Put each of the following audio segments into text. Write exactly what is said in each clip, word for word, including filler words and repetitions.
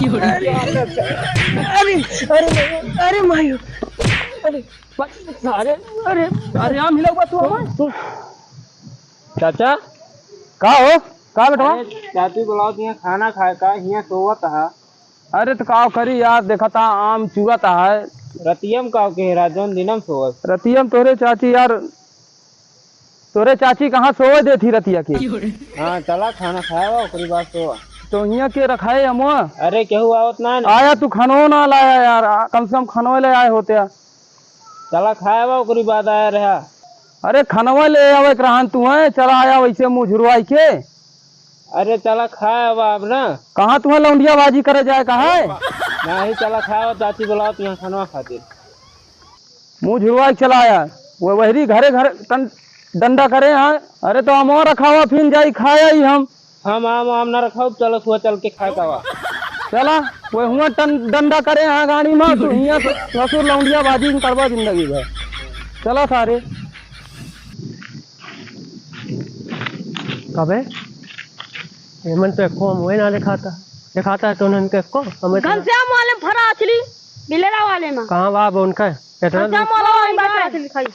अरे, अरे, अरे, अरे, मायो। अरे, अरे, अरे, आम हिलाऊ बा तू हमार? चाचा? का हो? का बेटवा? अरे, चाची बुलावत हियाँ खाना खाए का, हियाँ सोवत हा। अरे, तो का करी यार, देखत हा आम चुअत हा। रतिया में का कहे रहा, जौन दिनम सोवत। रतिया में तोरे चाची यार, तोरे चाची कहाँ सोवे देत ही रतिया के? हाँ, चला खाना खाए बा, ओकरी बाद सोवा। तो हियाँ के रखाए अमवा? अरे, केहू आवत ना है ना। आया तू खनो ना लाया यार, आ, कम से कम खनो ले आए होते यार। चला खाए बा, ओकरी बाद आया रहा। अरे, खनवा ले आवे के रहन तू है, चला आया वैसे मुँह झुरवाई के। अरे, चला खाए बा अब ना। कहाँ तू है लौंडिया बाजी करे जाए का है? नहीं, चला खाए बा, चाची बुलावत हियाँ खनवा खातिर। मुँह झुरवा के चला आया। वो वहरी घरे घरे टन-, डंडा करे हैं। अरे तो हम और रखावा फिर जाई खाया ही हम। हम आम, आम ना रखाओ, चलो सुआ चल के खाए का बा। चला, वो हुआ टन-, डंडा करे हैं गाड़ी में, तू हियाँ से ससुर लौंडिया बाजी करवा जिंदगी भर। चला सारे। कबे? एमन तो एको अमवे ना देखाता। देखाता है तो उन्हन के एको, हमें तो घनश्याम वाले में फरा असली, बिलेरा वाले में। कहाँ बा अब उनका? इतना दूर घनश्याम वाला वहीं बात असली खाई।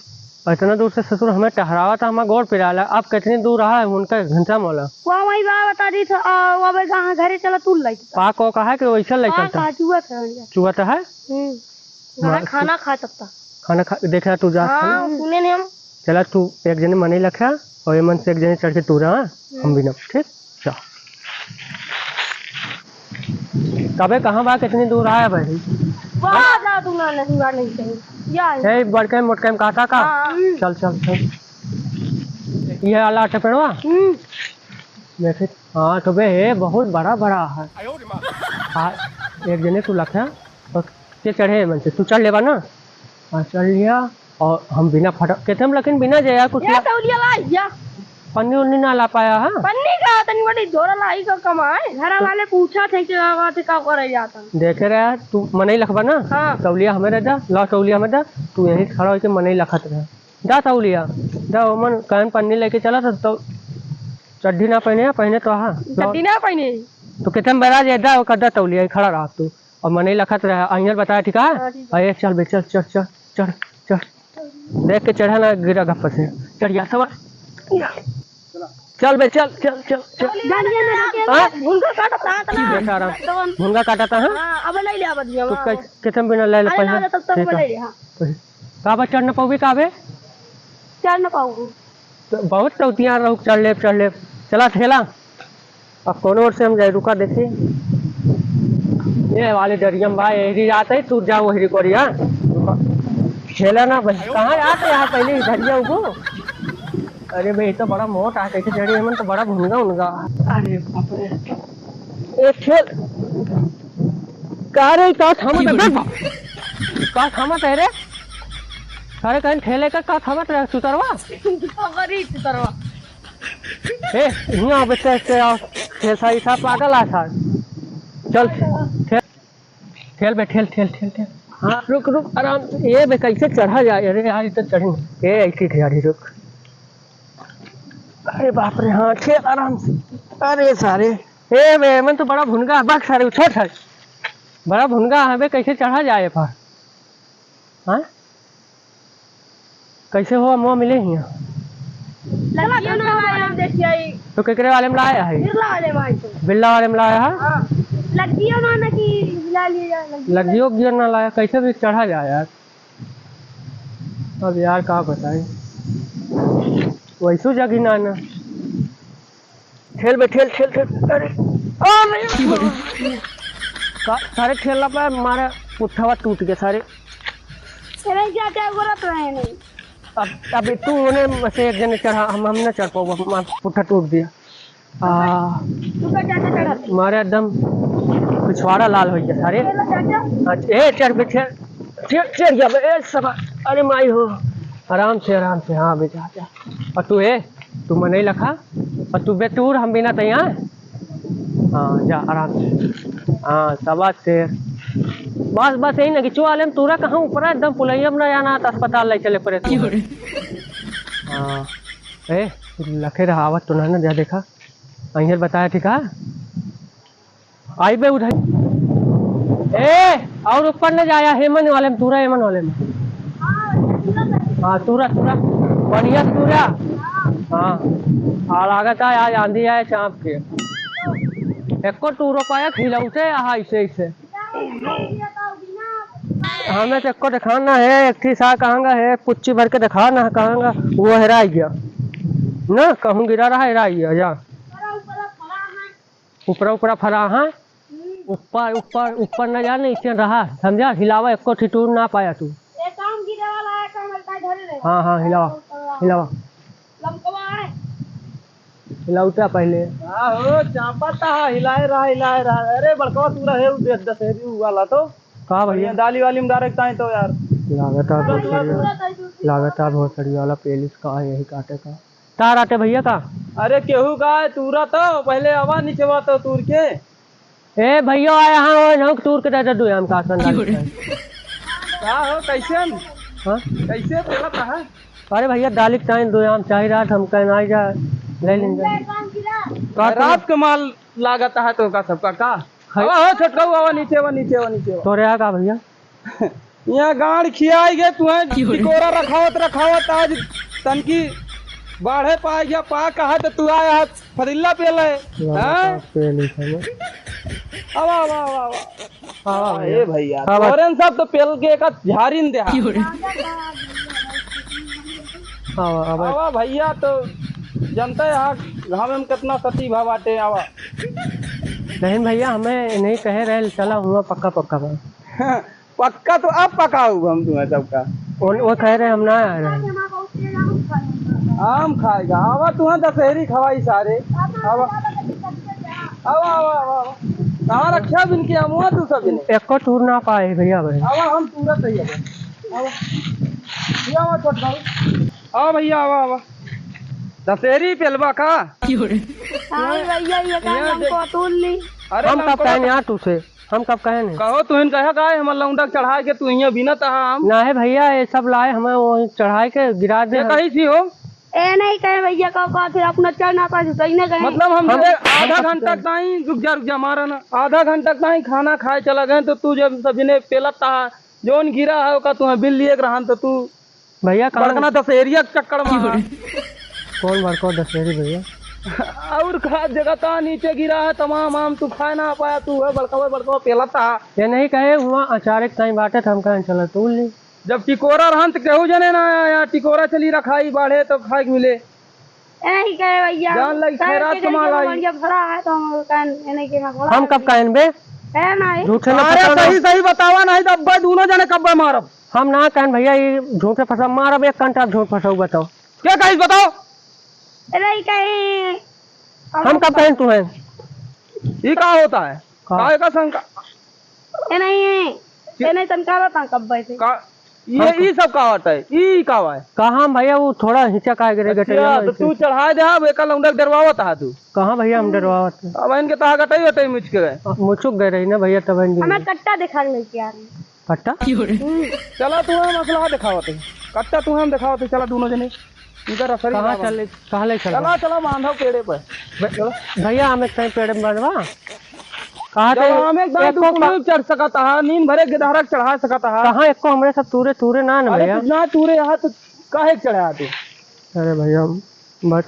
इतना दूर से ससुर हमें टहरावा था, हमारा गोड़ पिराला। अब कितनी दूर रहा है उनका घनश्याम वाला? वो वहीं बा, बता दी था, आ, वो अबे कहाँ घरे चला तू लाई। पा को कहा है कि वैसा ले पा चलता। कहा चुआ था भैया। चुआ तो है? हम्म। ना मार खाना खा सकता। खाना खा, देखा तू जा हाँ, खाना। सुने नहीं हम। चला तू एक जने मनई लखा और ये मन से एक जने चढ़ के तू रहा, हम भी ना, ठीक? चल। कबे कहाँ बा, कितनी दूर आया भाई? वाह, जा तू ना, नहीं बा, नहीं कहीं। या है। ए, बड़के मोटके में काटा का? हाँ। चल, चल, चल। ये आला अटे पेड़वा? हम्म। देखे, हाँ, तो बे, हे, बहुत बड़ा, बड़ा है। हाँ, एक जने तू लखा और के चढ़े मन से, तू चढ़ लेबा ना? हाँ, चढ़ लिया। और हम बिना फटा, कहते हम लेकिन बिना जाया कुछ या ला-, तौलिया ला, या। पन्नी उन्नी ना ला पाया, हाँ? पन्नी का, तनी बड़ी झोरा लाई का कमाए। घरा वाले पूछा थे कि का बात है, का करे जाता? देखे रहे, तू मनई लखबा ना? हाँ। तौलिया हमें दे दा, ला तौलिया हमें दा, तू यहीं खड़ा होके मनई लखत रहे। जा तौलिया, जा ओमन कहन पन्नी लेके चला तो, तो चड्ढी ना पहने, पहने तो हाँ। चड्ढी ना पहने। तो कितने बेरा जे दा, ओकर दा तौलिया, खड़ा रहा तू। और मनई लखत रहा, अहियाँ बताया, ठीक है? हाँ, ठीक है। अरे चल बे, चल, चल, चल, चढ़, चढ़। देख के चढ़ा ना, गिरा गप्प से। चढ़ जा, सवार। चल बे, चल, चल, चल, चल। जानिए ना, हाँ? भुनगा काटता है, इतना। बेटा राम, भुनगा काटता है? हाँ, अब ले ले, अब दिया, तो हाँ। कै-, कितने बिना ले ले अरे पहले? ना, तब तक ठीक है। ले ले, हाँ। तो का बा, चढ़ न पाउबे का बे? चढ़ न पाउबे। तो बहुत चौतिया रहू, चढ़ लेब, चढ़ लेब। चला ठेला। अब कौनो ओर से हम जाए, रुका देखी। ये वाले डरियम बा, एहरी जात है, तू जा वहरी कोरिया। रुका। ठेला ना भाई, कहाँ जात है यहाँ पहले इधरिया उगो? अरे भाई, ये तो बड़ा मोट आ, कैसे चढ़े, हमन तो बड़ा भुनगा उनगा। अरे बाप रे। ए, ठेल-, का रे, का थामत है? का थामत है रे? अरे, कहीं ठेले का, का थामत रहे, चुतरवा? अरे, चुतरवा। ए, हियाँ बच्चा, इसके आओ। ठेल सा, ई सा पागल आ सा। चल, ठेल। ठेल बे, ठेल, ठेल, ठेल, ठेल। हाँ, रुक, रुक, आराम से। ए बे, कैसे चढ़ा जाए? अरे यार, इधर चढ़ेंगे। ए, ऐसी ठेल, रुक। अरे बाप रे, हाँ, ठेल आराम से। अरे सारे। ए बे, मन तो बड़ा भुनगा, बक सारे, छोड़ सारे। बड़ा भुनगा है बे, कैसे चढ़ा जाए पर? हाँ? कैसे हो, अम्मा मिले हियाँ? लगियो ना, ना, ना, देखिए, आई। तो केकरे वाले में लाया है? बिरला वाले में आई तो। बिरला वाले में लाया है? हाँ। लगियो ना, ना कि हिला लिए जाए, लगियो। लगियो गियर ना लाया, कैसे भी चढ़ा जाए यार। अब यार का बताई, वैसू जगह ना, ना। ठेल बे, ठेल, ठेल, ठेल। अरे, अरे। का, सारे ठेलना पे मारा, पुट्ठवा टूट गया सारे। अरे, क्या, क्या बोलत रहे नहीं? अब, अब तू उन्हें में से एक जने चढ़ा, हम, हम ना चढ़ पाओ, हम, हम पुट्ठा टूट दिया। आ, तू का चाचा चढ़ा? मारे एकदम पिछवाड़ा लाल हो गया सारे। चलो चाचा। अच्छा, ए, चढ़ बे, चढ़, चढ़, चढ़ गया बे, ए, सब, अरे माई हो, आराम से, आराम से, हाँ बे, जा, जा। और तू, ए, तू मनई लखा, और तू बेतूर हम बिना तैयार। हाँ, जा आराम से। हाँ, शाबाश शेर। बस, बस यही ना कि चो आलेम तूरा कहाँ ऊपरा एकदम पुलैया में ना जाना तो अस्पताल ले चले पड़े तू। हाँ, ए, लखे रहा आवत तो ना, ना, जा देखा। अहियर बताया, ठीक है? आई बे उधर। ए, और ऊपर न जाया, हेमन वाले में तूरा, हेमन वाले में। हाँ, तूरा, तूरा। बढ़िया तूरा। हाँ। आ, लागत है आज आंधी आए चाँप के। एको टूरो पाया खिलौते, हाँ, ऐसे, ऐसे। हमें तो एको देखान ना है, एक ठी सा कहाँगा है, पुच्ची भर के देखा ना कहाँगा, वो हेराई गया। ना, कहूँ गिरा रहा, हेराई गया, जा। ऊपरा, ऊपरा फरा, हाँ? ऊपर, ऊपर, ऊपर न जा, नीचे रहा, समझा? हिलावा, एको ठी टूर ना पाया तू। एक काम गिरे वाला है, काम हल्का धरे रहे। हाँ, हाँ, हिलावा, हिलावा। लमकवा है। हिलाउता पहले। हाँ हो, चापा ता, हिलाए रहा, हिलाए रहा। अरे, बड़कवा तू रहे, उ दे-, दशहरी वाला तो। का भैया? ये दाली वाली में डायरेक्ट आई तो यार। लागत है पूरा भोसड़ी, पूरा लागत है भोसड़ी वाला पेलिस का है, यही काटे का। तार आते भैया का? अरे केहू का है, तूरा तो पहले आवा नीचे वा तो तूर के। ए भैया आया हाँ, वो नौक तूर के दे दे दो हम का संदा। का हो, कैसे? हाँ? कैसे पेला कहा? अरे भैया दालिक टाइम दो हम चाही रात हम कहना जा ले लेंगे। का रात के माल लागत है तो का सबका का? है। आवा हो छोटका, आवा नीचे, आवा नीचे, आवा नीचे, आवा। तोरे आ का भैया? यहाँ गांड खियाई गए, तुहें टिकोरा रखावत, रखावत आज तनकी बाढ़े पाए गया, पा कहा तो तू आया है फदिल्ला पेले, हाँ? पेली खाने। आवा, आवा, आवा, आवा। आवा भैया। ए भैया, आवा। तोरेन सब तो पेल के एक झारिन दे। आवा, आवा। आवा भैया, तो जनता है, हाँ, गाँव में कितना सती भा बाटे, आवा। नहीं भैया, हमें नहीं कहे रहे, चला हुआ पक्का, पक्का बा। पक्का तो अब पकाऊ हम तुम्हें सबका। वो, वो कह रहे हम ना आ रहे हैं। आम खाएगा, आवा तुम्हें दशहरी खवाई सारे। आवा, आवा, आवा, आवा, आवा। कहाँ रखा बिन के अमुआ तू सब ने? एको टूर ना पाए भैया भाई। आवा हम तुरंत ही आवा। आवा। ये आवा छोट भाई। आवा भैया, आवा, आवा। दशहरी पेलबा का? हाँ भैया, ये काम ये हमको देख। अतुल ली। अरे हम कब लमकवा कहने यार तू से? हम कब कहे नहीं? कहो, तुहिन कहे का है, हमार लौंडा के चढ़ाए के तू हियाँ बिनत आहा हम? ना है भैया, ये सब लाए हमें वो चढ़ाए के गिरा दे ये हम। कही थी हो? ए नहीं कहे भैया, का, का फिर अपना चढ़ ना पाए, सही नहीं कहे। मतलब हम हम देख, आधा हम घंटा ताई, रुक जा, रुक जा, मारा ना। आधा घंटा ताई खाना खाए चला गए, तो तू जब सभी ने पेलत था, जौन गिरा है, ओका तू बिल लिए रहन, तो तू भैया, कहाँ बड़कना दशहरिया के चक्कर में। कौन बड़को दशहरी भैया? और का जगह ता नीचे गिरा है, तमाम आम तू खाए ना पाया, तू है बड़कवा, बड़कवा पेला था। ये नहीं कहे, हुआ अचानक कहीं बाटे था, हम कहें चला तू ले। जब टिकोरा रहन त केहू जने ना आया, टिकोरा चली रखाई बाढ़े तो खाए के मिले। ए नहीं कहे भैया, जान लगी कहे खैरात के कमाल कहीं आई। बढ़िया भरा है तो हम कहें, ए नहीं के ना भरा हम है। कब कहें बे? है ना है। झूठे ना अरे फसाओ। सही सही बतावा, नहीं तो अब्बा दोनों जने कब्बे मारब। हम ना कहन भैया, ये झूठे फंसा मारब, एक कंटा झूठ फंसाऊ बताओ। क्या कहिस बताओ? अरे, कहीं हम कब कहन तू है? ये का होता है? का? काय का शंका? ये नहीं है। ये नहीं तनका रहता कब बैठे? का? ये, हम ई सब का होता है? ई का है? कहाँ भैया, वो थोड़ा हिचक आ गिरे, अच्छा, गटैया में तो ऐसे। तू चढ़ा दे, अब एका लौंडा के डरवावत हा तू। कहाँ भैया, हम डरवावत है? अब इनके तहा गटई वटई मुचक गए। मुचुक गए रही ना भैया, तब इनके हमें कट्टा दिखा के लेके आ रहे हैं। कट्टा? हम्म। चला, तू हम असलहा दिखावत है। कट्टा तू हम दिखावत है, चला दोनों जने। इधर रसरी कहाँ बाबा। चले, कहाँ ले चला? चला, चला, बांधव पेड़े पर। भ-, चलो। भैया, हम एक कहीं पेड़ में बांधवा। कहाँ जब थे? हम एक बांध एको तू का- कुल चढ़ सकत हा, नींद भरे गिदहरा के चढ़ा सकत हा। कहाँ एको हमरे सब तूरे, तूरे ना न अरे भैया। कुछ ना तूरे यहाँ तो काहे के चढ़ा तू? अरे भैया, बस।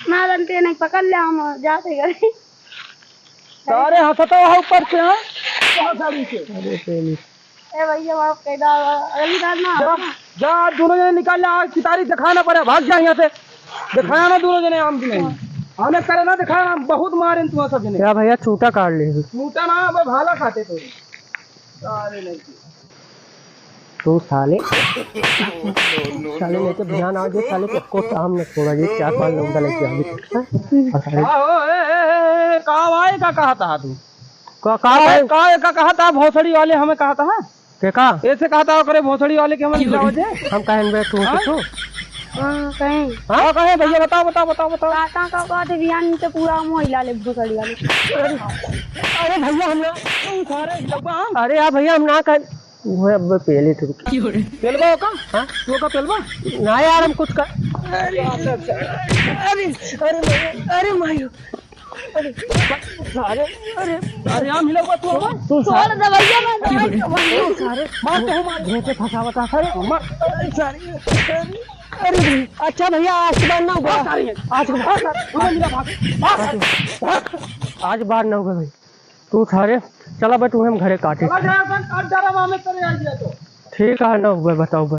ना जानते नहीं, पकड़ ले, हम जाते घरे। सारे हंसता है ऊपर से, हाँ? कहाँ साड़ी से? अरे तेरी। ए भैया, माफ कर दो, अगली बार ना जा, होगा। जा, आज दोनों जने निकाल ले, आज कितारी दिखाना पड़े, भाग जा यहाँ से। दिखाया ना दोनों जने आम की नहीं। हमें करे ना दिखाया, हम बहुत मारे तुम्हें सब जने। क्या भैया, चूटा काट ले। चूटा ना, अब भाला खाते तो। सारे नहीं। तू साले, साले लेके ध्यान आ गया, साले को कोट हम न छोड़ा, ये चार पांच लोग लेके आ गए। हाँ, ओ, ए, ए, ए, ए, का भाई, का कहा था तू? का, का का, भाई? का, का कहा था भोसड़ी वाले हमें कहा था? के का? ऐसे कहा था, करे भोसड़ी वाले के हमें क्यों? खिलाओ जे। हम कहें बे, तू हाँ? कुछ? हाँ, कहें। हाँ? का कहे भैया, बताओ, बताओ, बताओ, बताओ। का, का, का, का थे बिहान से पूरा मोह हिला ले भोसड़ी वाले। अरे, अरे भैया, हम ना, सारे हिलौबा हम। अरे यार भैया, हम ना कहें। वो अब पहले तो क्यों रे? पेलबा हो का? हाँ? तू का पेलबा? ना यार, हम कुछ कर, अरे, अरे, अरे, अरे, अरे, मायो। अरे, अरे, अरे, आम हिलावा तू, आवा। तू छोड़ दे भैया, मैं अरे, सारे, मार तो मार। घर पे फंसावा था, सारे, मार। अरे, सारे, अरे, अच्छा भैया, आज के बाद ना हुआ। मार सारे। आज के बाद, भाग, भाग, भाग, भाग, भाग। आज बार ना हुआ भाई। तू सारे, चला बे, तू हम घरे काटे। चला जा, अपन काट डाला, वहाँ में तेरे आ गया तो। ठीक है, ना हुआ, बताओ।